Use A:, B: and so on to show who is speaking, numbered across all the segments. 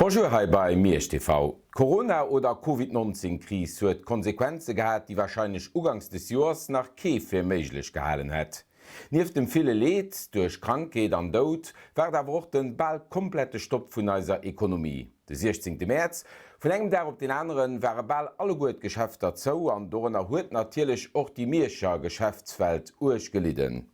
A: Bonjour hei bei Miersch TV. D'Corona oder Covid 19 Kris huet Konsequenze gehat, déi wahrscheinlech ugangs des Joers nach kee fir méiglech gehalen hätt. Nieft dem ville Leed duerch Krankheet an Doud war et awer och den bal komplette Stopp vun eiser Ekonomie. De 16 Mäerz, vun engem Dag op deen aneren, ware bal alleguer d'Geschäfter zou an dorënner huet natierlech och déi Mierscher Geschäftswelt uerg gelidden.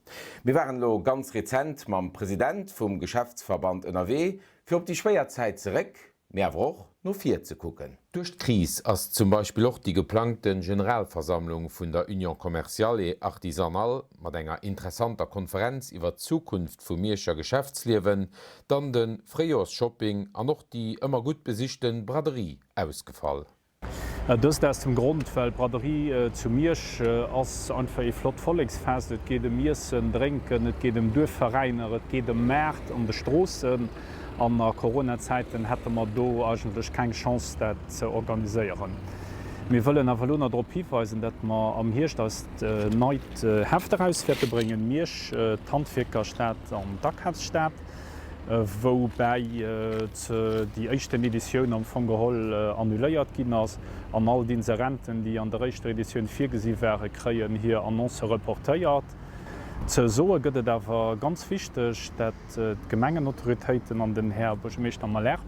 A: Mir waren elo ganz rezent mam President vum Geschäftsverband ënnerwee, Fir op déi schwéier Zäit zeréck, mee awer och no vir ze kucken. Duerch d'Kris ass zum Beispill och déi geplangte Generalversammlung vun der Union commerciale et artisanale mat enger interessanter Konferenz iwwer d'Zukunft vum Mierscher Geschäftsliewen, dann de Fréijoersshopping an och déi ëmmer gutt besichte Braderie ausgefall.
B: Dëst aus dem Grond, well d'Braderie zu Miersch ass einfach ee flott Volleksfest. Et geet ëm Iessen, Drénken, et geet ëm Duerfveräiner, et geet ëm Maart an de Stroossen. An a Corona-Zäiten hätte mer do eigentlech keng Chance, dat ze organiséieren. Mir wëllen awer elo nach drop hiweisen, dat mer am Hierscht eist neit Heft eraus wäerte bréngen, Miersch, d'Handwierkerstad an d'Akafsstad. Woubäi déi éischten Editioun am Fong geholl annuléiert ginn ass an all d'Inserenten, déi an der éischter Editioun virgesi waren, kréien hir Annonce reportéiert. Ze soe gëtt et awer ganz wichteg, dat d'Gemengenautoritéiten an den Här Buergermeeschter Malherbe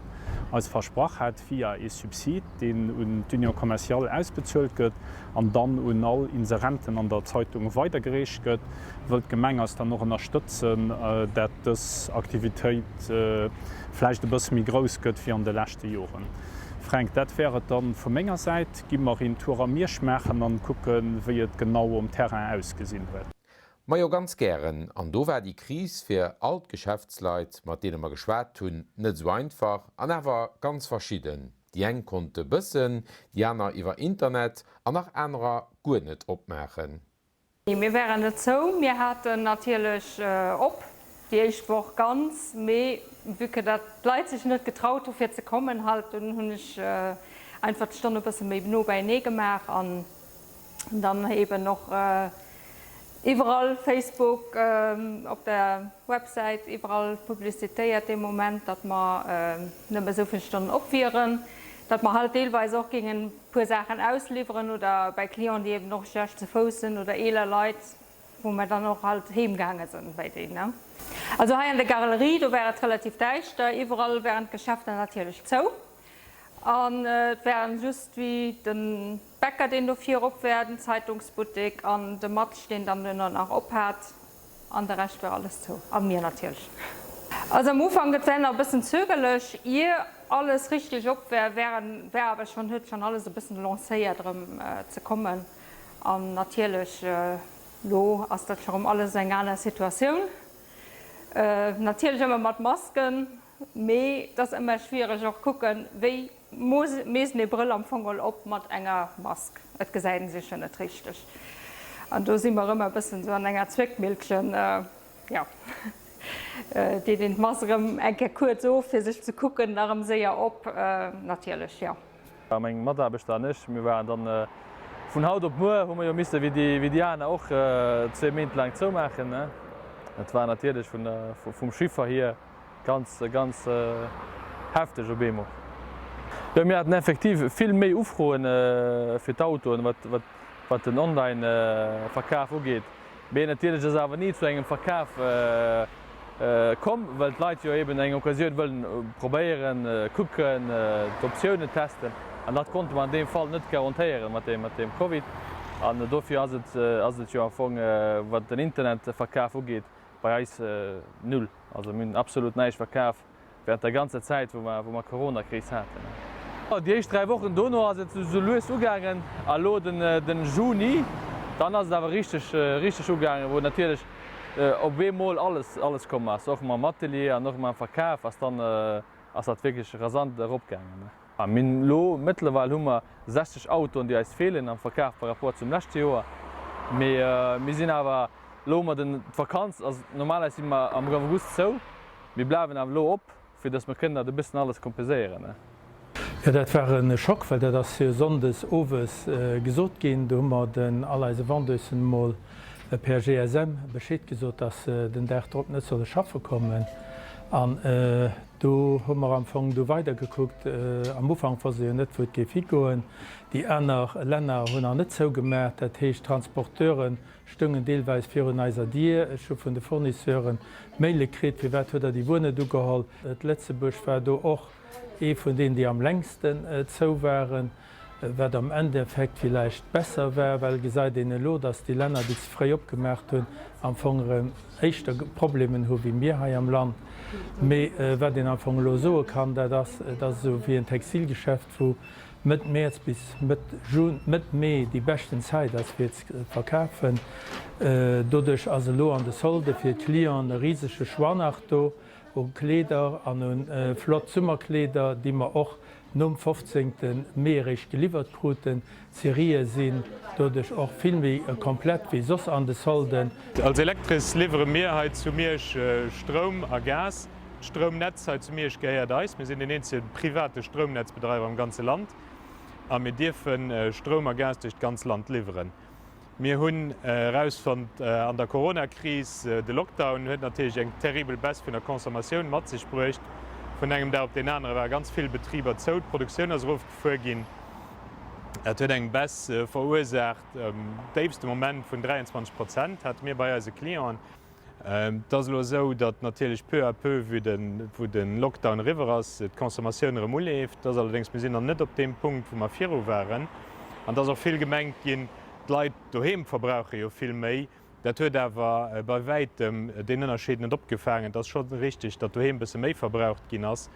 B: eis versprach hat, via ee Subsid, deen un d'Union commerciale ausbezuelt gëtt an dann un all Inserenten an der Zeitung weidergereecht gëtt, wëll d'Gemeng eis dann och ënnerstëtzen, dat dës Aktivitéit vläicht e bësse méi grouss gëtt wéi an de leschte Joren. Fränk, dat wär et dann vu menger Säit. Gi mer een Tour a Miersch maachen an kucken, wéi et genau um Terrain ausgesinn huet.
A: Majo ganz gären. An do war déi Kris fir all d'Geschäftsleit, mat deene mer geschwat hunn, net esou einfach an awer ganz verschidden. Déi eng konnte bëssen, déi aner iwwer Internet an nach anerer guer net opmaachen.
C: Nee, mir waren net zou. Mir haten natierlech op, déi éischt Woch ganz, mee vue que dat d'Leit sech net getraut hu fir ze kommen halt, dunn hunn ech einfach d'Stonn e bësse méi no beienee gemaach an dann eben och iwwerall, Facebook, op der Websäit, iwwerall publizitéiert dee Moment, datt mer nëmme esou vill Stonnen op wieren, datt mer halt deelweis och géingen e puer Saachen ausliwweren oder bäi Clienten, déi eben och schlecht ze Fouss sinn oder eeler Leit, wou mer dann och halt heem gaange sinn bäi déi. Also hei an der Galerie, do war et relativ däischter, iwwerall waren d'Geschäfter natierlech zou an et waren just wéi de Bäcker, deen do virop war, den Zeitungsbuttek an de Matsch, deen dann duerno nach op hat, an de Rescht war alles zou. A mir natierlech. Also am Ufank, et war nach e bëssen zögerlech, ier alles richteg op war, waren, war awer schonn, huet schonn alles e bëssen lancéiert erëm ze kommen. An natierlech, lo ass dat scho rëm alles eng aner Situatioun. Natierlech ëmmer mat Masken, mee et ass ëmmer schwiereg och kucken, wéi Mees en ee Brëll am Fong geholl op mat enger Mask, et gesäit en sech jo net richteg an do si mer ëmmer e bëssen esou an enger Zwéckmillchen, jo, deet een d'Mask erëm eng Kéier kuerz of fir sech ze kucken, da erëm séier op natierlech, jo.
D: Meng Mataarbechter an ech, mir waren dann vun haut op muer, hu mer jo misse wéi déi aner och zwee Méint laang zoumaachen. Dat war natierlech vum Chiffer hier Ganz, ganz hefteg op eemol. Jo, mir haten effektiv vill méi Ufroen fir d'Autoen, wat den Online-Verkaf ugeet. Mee natierlech ass awer ni zu engem Verkaf komm, well d'Leit jo eben eng Occasioun wëllen probéieren, kucken, d'Optiounen testen. An dat konnte mer an deem Fall net garantéieren mat deem Covid. An dofir ass et jo am Fong, wat den Internetverkaf ugeet, Bei eis null. Also mir hunn absolut näischt verkaf während der ganzer Zäit wou mer wou mer Coronakris haten. Déi éischt 3 Wochen dono ass et esou lues ugaangen a lo den den Juni dann ass et awer richteg richteg ugaangen, wou natierlech op eemol alles alles komm ass, och mam Atelier an och mam Verkaf ass dann ass dat wierklech rasant eropgaangen. A mir hunn elo mëttlerweil hu mer 60 Autoen, déi eis feelen am Verkaf par rapport zum leschte Joer. Mee mir sinn awer, elo hu mer den, d'Vakanz, also normalerweis si mer am August zou, mir bleiwen awer elo op, fir datt mer kënnen dat e bëssen alles kompenséieren.
E: Jo, dat war e Schock, well dat ass jo sonndes owes gesot ginn. Do hu mer den all eise Vendeusen emol per GSM Bescheed gesot, dass se den Dag drop net solle schaffe kommen. An do hu mer am Fong du weidergekuckt. Am Ufank wosst ee jo net, wou et géif higoen. Déi aner Länner hunn nach net zougemaach. Dat heescht, d'Transporteure stoungen deelweis virun eiser Dier. Ech hu vun de Fournisseuren Maile kritt, Firwat huet Der déi Wuer net ugeholl? Lëtzebuerg war do och ee vun deenen, déi am längsten zou waren. Wat am Endeffekt villäicht besser war, well gesäit een elo, datt déi Länner, déi ze fréi opgemaacht hunn, am Fong erëm éischter Problemen hu wéi mir hei am Land. Mee wat een am Fong elo soe kann, dat ass, et ass esou wéi en Textilgeschäft, wou Mëtt Mäerz bis Mëtt Jun, Mëtt Mee déi beschten Zäit ass fir ze verkafen. Doduerch ass elo an de Solde fir d'Clienten e risege Choix nach do u Kleeder an u flott Summerkleeder, déi mer och nom 15 Mee eréischt geliwwert kruten. D'Serië sinn doduerch och vill méi komplett wéi soss an de Solden.
F: Als Electris liwwere mir hei zu Miersch Stroum a Gas. D'Stroumnetz hei zu Miersch gehéiert eis. Mir sinn deen eenzege private Stroumnetzbedreiwer am ganze Land a mir dierfe Stroum a Gas duerch d'ganz Land liwweren. Mir hunn erausfonnt an der Coronakris, de Lockdown huet natierlech eng terribel Baisse vun der Consommatioun mat sech bruecht. Vun engem Dag op deen anere ware ganz vill Betriber zou, d'Produktioun ass erofgefuer ginn. Dat huet eng Baisse verursaacht, um déifste Moment vun 23 Prozent hate mir bei eise Clienten. Et ass elo esou, datt natierlech peu à peu, wou de Lockdown eriwwer ass, d'Consommatioun erëm uleeft. Et ass allerdéngs, mir sinn nach net op deem Punkt, wou mer viru waren. An et ass och vill gemengt ginn, d'Leit doheem verbrauche jo vill méi. Dat huet awer bei wäitem deen Ënnerscheed net opgefaangen. Et ass scho richteg, datt doheem e bësse méi verbraucht ginn ass,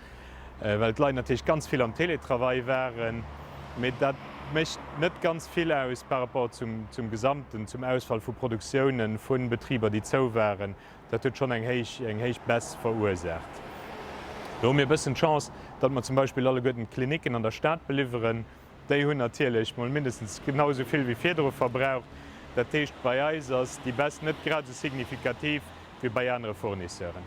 F: well d'Leit natierlech ganz vill am Télétravail waren. Mee dat mécht net ganz vill aus par rapport zum Gesamten, zum Ausfall vu Produktiounen, vu Betriber, déi zou waren. Dat huet schonn eng héich, eng héich Baisse verursaacht. Do hu mir e bëssen d'Chance, datt mer zum Beispill alleguerten d'Klinicken an der Stad beliwweren. Déi hunn natierlech mol mindestens genau esou vill wéi virdru verbraucht. Dat heescht, bei eis ass déi Baisse net grad esou signifikativ wéi bei anere Fournisseuren.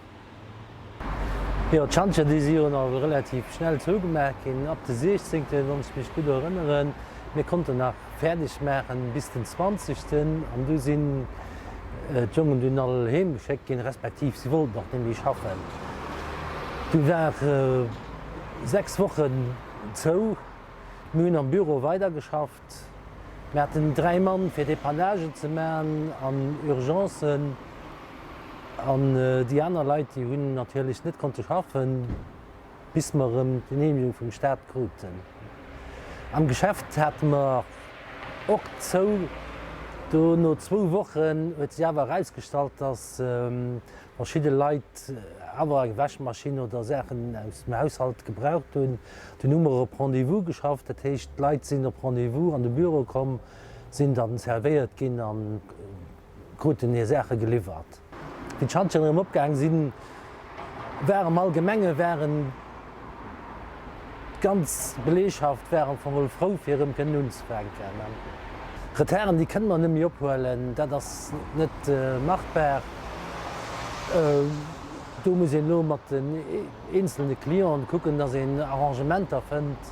G: Jo, d'Schantjen, déi si jo nach relativ schnell zougemaach ginn, ab de 16., wann ech mech gutt erënneren. Mir konnten nach fäerdeg maachen bis den 20. An du sinn d'Jongen dunn all heem geschéckt ginn, respektiv si wollten och net méi schaffen. Du war 6 Wochen zou. Mir hunn am Büro weidergeschafft. Mir haten 3 Mann fir Depannagen ze man an Urgencen an déi aner Leit déi hunn natierlech net konnte schaffen bis mer erëm d'Genehmegung vum Staat kruten. Am Geschäft hate mer och zou. Do no zwou Wochen huet sech awer erausgestallt, dass verschidde Leit awer eng Wäschmaschinn oder Saachen aus dem Haushalt gebraucht hunn. Dunn hu mer op Rendez-vous geschafft, dat heescht d'Leit sinn op Rendez-vous an de Büro komm, sinn dann servéiert ginn a kruten hir Saache geliwwert. Wéi d'Schantjen erëm opgaang sinn, war am Allgemenge waren d'ganz Beleegschaft war am Fong frou fir erëm kënnen unzefänken. Retarden déi kënne mer net méi ophuelen, dat ass net machbar. Do muss een elo mat den eenzelne Clienten kucken, datt een Arrangementer fënnt.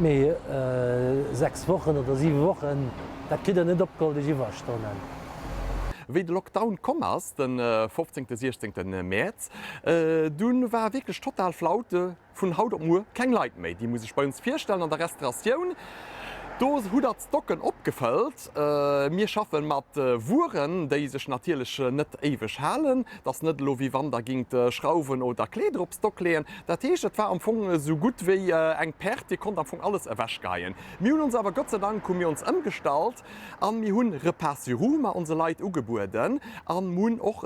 G: Mee 6 Wochen oder 7 Wochen, dat kritt Der net opgeholl duerch Iwwerstonnen.
H: Wéi de Lockdown komm ass, de 15., 16. Mäerz, dunn war wierklech total Flaute, vun haut op muer keng Leit méi. Déi muss ech bei ons virstellen an der Restauratioun. Do hutt der d'Stocken opgefëllt. Mir schaffe mat Wueren, déi sech natierlech net éiweg halen. Et ass net elo wéi wann der gingt Schrauwen oder Kleeder op Stock leeën. Dat heescht, et war am Fong esou gutt wéi eng Perte. Dir konnt am Fong alles ewechgeheien. Mir hunn ons awer, Gott sei Dank hu mir ons ëmgestallt an mir hunn Repas sur roues mer onse Leit ugebueden an mir hunn och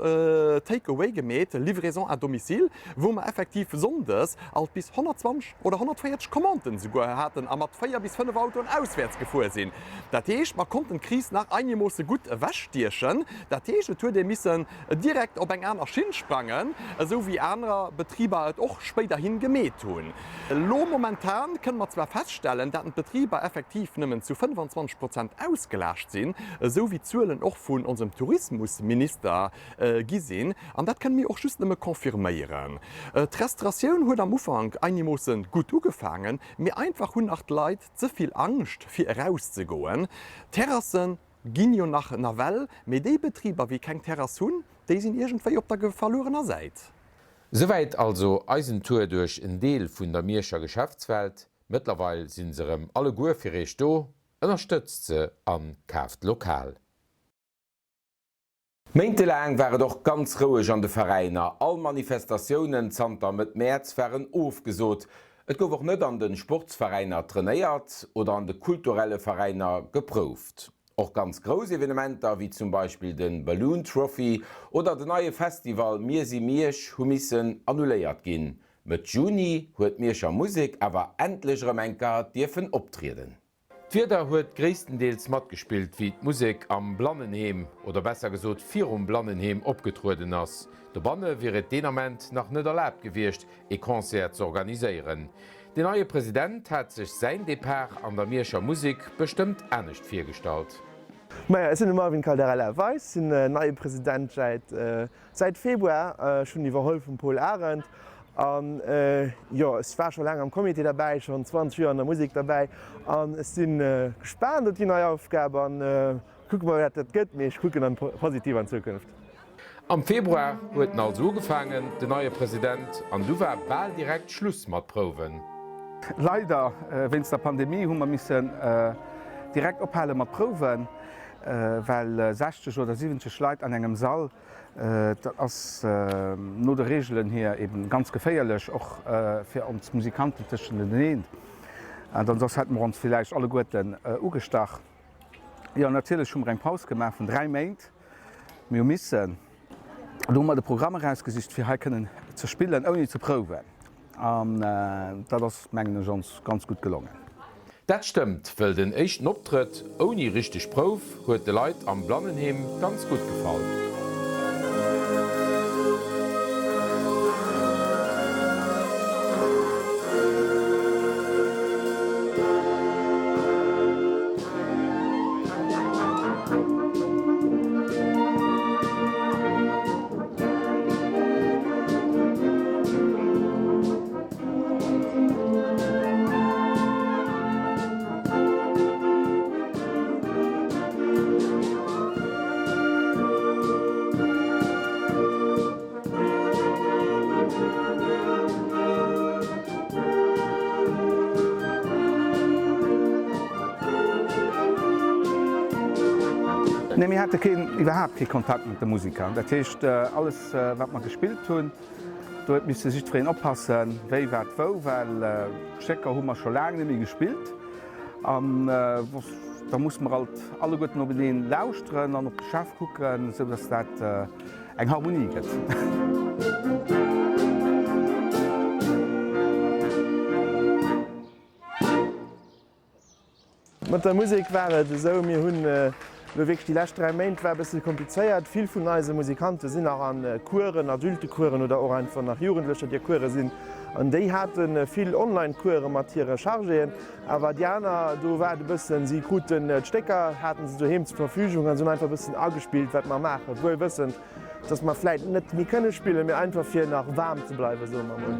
H: Take away gemeet, Livraison à domicile, wou mer effektiv sonndes alt bis 120 oder 140 Commanden esouguer haten a mat 4 bis 5 Autoen auswäerts gefuer sinn. Dat heescht, mer konnten d'Kris nach einemoosse gutt ewechstiechen. Dat heescht, et huet ee missen direkt op eng aner Schinn sprangen, esou wéi anerer Betriber et och spéiderhin gemeet hunn. Elo momentan kënne mer zwar feststellen, dat d'Betriber effektiv nëmmen zu 25 Prozent ausgelaascht sinn, esou wéi d'Zuelen och vun onsem Tourismusminister gi sinn, an dat kënne mir och just nëmme confirméieren. D'Restauratioun huet am Ufank einemoosse gutt ugefaangen, mee einfach hunn nach d'Leit ze vill Angscht fir erauszegoen. D'Terrasse ginn jo nach nawell, mee déi Betriber wéi keng Terrass hunn, déi sinn iergendwéi op der verluerener Säit.
A: Souwäit also eisen Tour duerch en Deel vun der Mierscher Geschäftswelt. Mëttlerweil sinn se erëm alleguer fir iech do. Ënnerstëtzt se an kaaft lokal. Méintelaang war et och ganz roueg an de Veräiner. All Manifestatiounen zanter Mëtt Mäerz waren ofgesot. Et gouf och net an de Sportsveräiner trainéiert oder an de kulturelle Veräiner geprouft. Och ganz grouss Evenementer wéi zum Beispill de Balloon Trophy oder den neie Festival Mir si Miersch hu missen annuléiert ginn. Mëtt Juni huet d'Mierscher Musek awer endlech erëm enker dierfen optrieden. D'Wieder huet gréisstendeels matgespillt, wéi d'Musek am Blannenheem, oder besser gesot virum Blannenheem opgetrueden ass. Dobanne wier et deen Ament nach net erlaabt gewiescht, ee Concert z'organiséieren. Deen neie President hat sech säin Depart an der Mierscher Musek bestëmmt anescht virgestallt.
I: Maja, ech sinn de Marvin Caldarella Weis, sinn neie President säit Säit Februar, ech hunn iwwerholl vum Paul Arendt an jo, ech war scho laang am Comité derbäi, schonn 20 Joer an der Musek derbäi an ech si gespaant op déi nei Aufgab an kucke mol wat dat gëtt, mee ech kucken an positiv an d'Zukunft.
A: Am Februar huet en also ugefaangen, den neie President, an du war bal direkt Schluss mat Prouwen.
J: Leider, wéinst der Pandemie hu mer missen direkt ophale mat Prouwen, well 60 oder 70 Leit an engem Sall, dat ass no de Reegelen hier eben ganz geféierlech, och fir ons Musikanten tëschenteneen. An soss hätte mer ons villäicht alleguerten ugestach. Jo, natierlech hu mer eng Paus gemaach vun 3 Méint. Mir hu missen, do hu mer de Programm erausgesicht, fir hei kënnen ze spillen, ouni ze prouwen. An dat ass, mengen ech, ons ganz gutt gelongen.
A: Dat stëmmt, wëll den éischten Optrëtt ouni richteg Prouf huet de Leit am Blannenheem ganz gutt gefall.
J: Nee, mir hate keen, iwwerhaapt kee Kontakt mat de Musiker. Dat heescht, alles wat mer gespillt hunn, do huet misse jiddwereen oppassen, wéi, wat, wou, well d'Stécker hu mer scho laang net méi gespillt. An da musse mer alt alleguerten openeen lauschteren an op de Chef kucken, esou datt dat eng Harmonie gëtt.
I: Mat der Musek war et esou, mir hunn elo wierklech déi lescht 3 Méint war e bësse komplizéiert. Vill vun eise Musikante sinn nach a Coursen, Adultecoursen oder och einfach nach Jugendlecher, déi a Course sinn. An déi hate vill Online-Course mat hire Chargéen. Awer déi aner, do war et e bëssen, si kruten d'Stécker, haten se doheem zur Verfügung an se hunn einfach e bëssen agespillt, wat mer maachen, wuel wëssend, Dass mer vläit net méi kënne spillen, mee einfach fir nach waarm ze bleiwen, soe mer mol.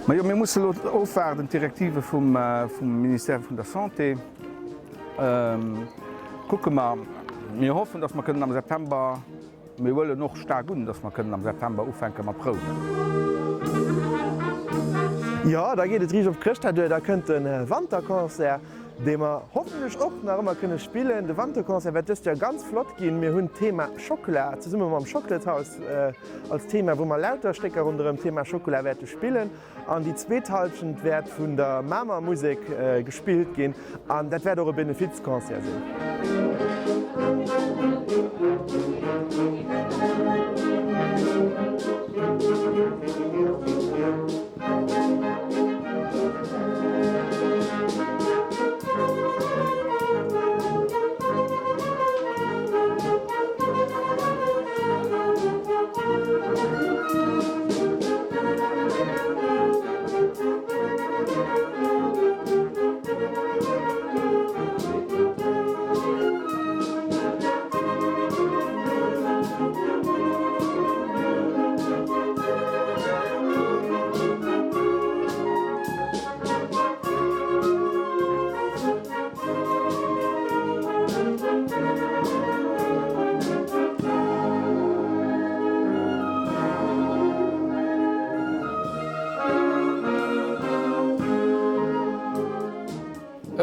J: Majo, mir musse elo ofwaarden d'Direktive vum Ministère vun der Santé. Kucke mer. Mir hoffen, dass mer kënnen am September Mir huelen och staark un, dass mer kënnen am September ufänke mat prouwen.
I: Jo, da geet et riicht op Chrëschtdag duer. Da kënnt de Wanterconcert, dee mer hoffentlech och nach ëmmer kënne spillen. De Wanterconcert wäert dëst Joer ganz flott ginn. Mir hunn d'Thema Schockela zesumme mam Chocolate House als Thema, wou mer lauter Stécker ronderëm d'Thema Schockela wäerte spillen. An déi zweet Halschent wäert vun der Mamer Musek gespillt ginn an dat wäert och e Benefizconcert sinn.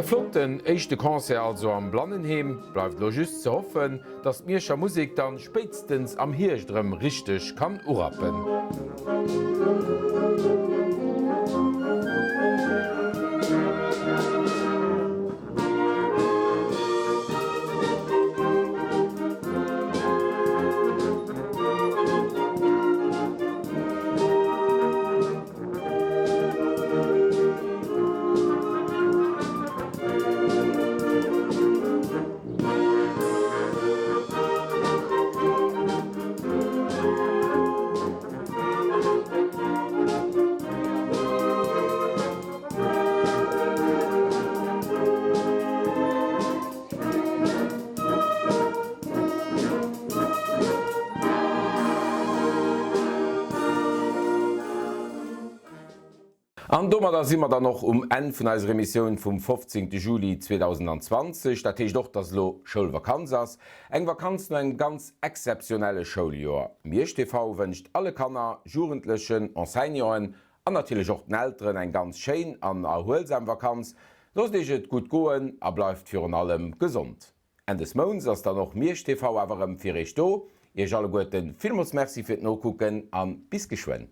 A: E flotten éischte Concert also am Blannenheem. Bleift elo just ze hoffen, dass d'Mierscher Musek dann spéitstens am Hierscht erëm richteg kann urappen. An domadder si mer dann och um Enn vun eiser Emissioun vum 15 Juli 2020. Dat heescht och, dass elo Schoulvakanz ass. Eng Vakanz no engem ganz exzeptionelle Schouljoer. Miersch TV wënscht alle Kanner, Jugendlechen, Enseignanten an natierlech och den Elteren eng ganz schéin an erhuelsam Vakanz. Loosst Iech et gutt goen a bleift virun allem gesond. Enn des Mounts ass dann och Miersch TV awer erëm fir Iech do. Iech alleguerten villmools Merci fir d'Nokucken an bis geschwënn.